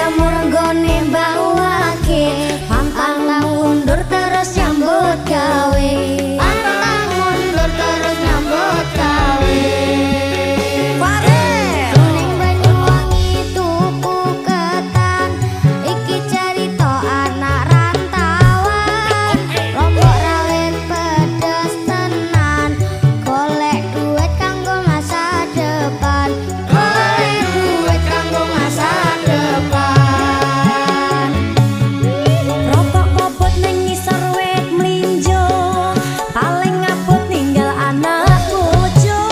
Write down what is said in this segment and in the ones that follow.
jamur nggone Mbah Wage, pantang mundur terus nyambut gawe. Pantang mundur terus nyambut gawe. Farel. Ning Banyuwangi tuku ketan, iki cerita anak rantauan. Lombok rawit pedes tenan, golek duit kanggo masa depan. Golek duit kanggo masa depan. Rokok klobot ning ngisor wit mlinjo, paling ngabot ninggal anak bojo.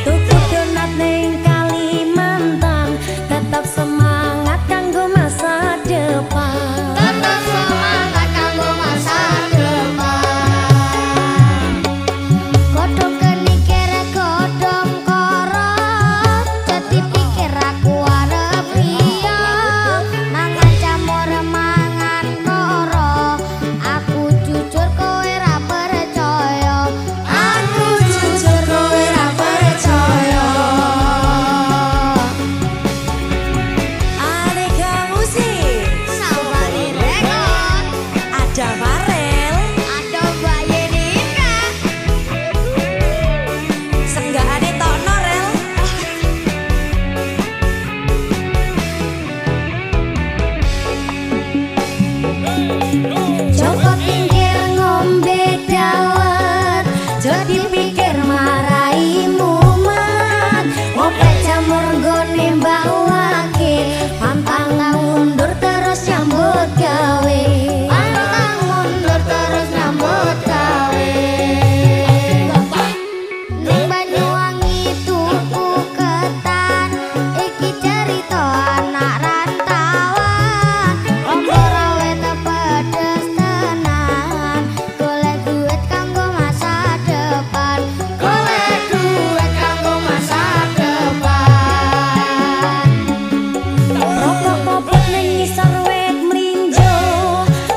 Tuku donat ning Kalimantan, tetap semangat kanggo masa depan. Tetap semangat kanggo masa depan. Godhong kenikir, godhong koro, dadi pikir aku arep liya. Mangan jamur, mangan koro, aku jujur kowe ra percaya. Aku jujur kowe ra percaya. Aneka musik. Sawari Record. Ada Farel. Ada Mbak Yenika. Senggakane tokno, Rel. Joko Tingkir ngombe dawet, jadi pikir marai mumet. Ngopek jamur nggone Mbah Wage, pantang mundur terus nyambut gawe. Pantang mundur terus nyambut gawe. Ning Banyuwangi tuku ketan, iki cerita anak rantauan. Lombok rawit pedes tenan, golek duit kanggo masa depan. Golek duit kanggo masa depan. Rokok klobot ning ngisor wit mlinjo,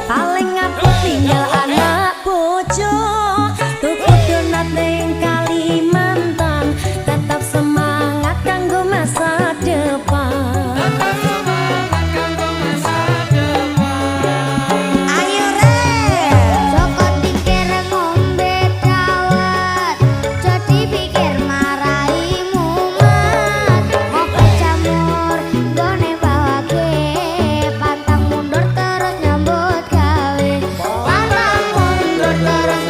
paling ngabot ninggal anak bojo. Tuku donat ning Kalimantan, tetap semangat kanggo masa depan. Tetap semangat kanggo masa depan. Ayo, Rel. Joko Tingkir ngombe dawet, jadi pikir marai mumet. Ngopek jamur nggone Mbah Wage, pantang mundur terus nyambut gawe. Pantang mundur terus.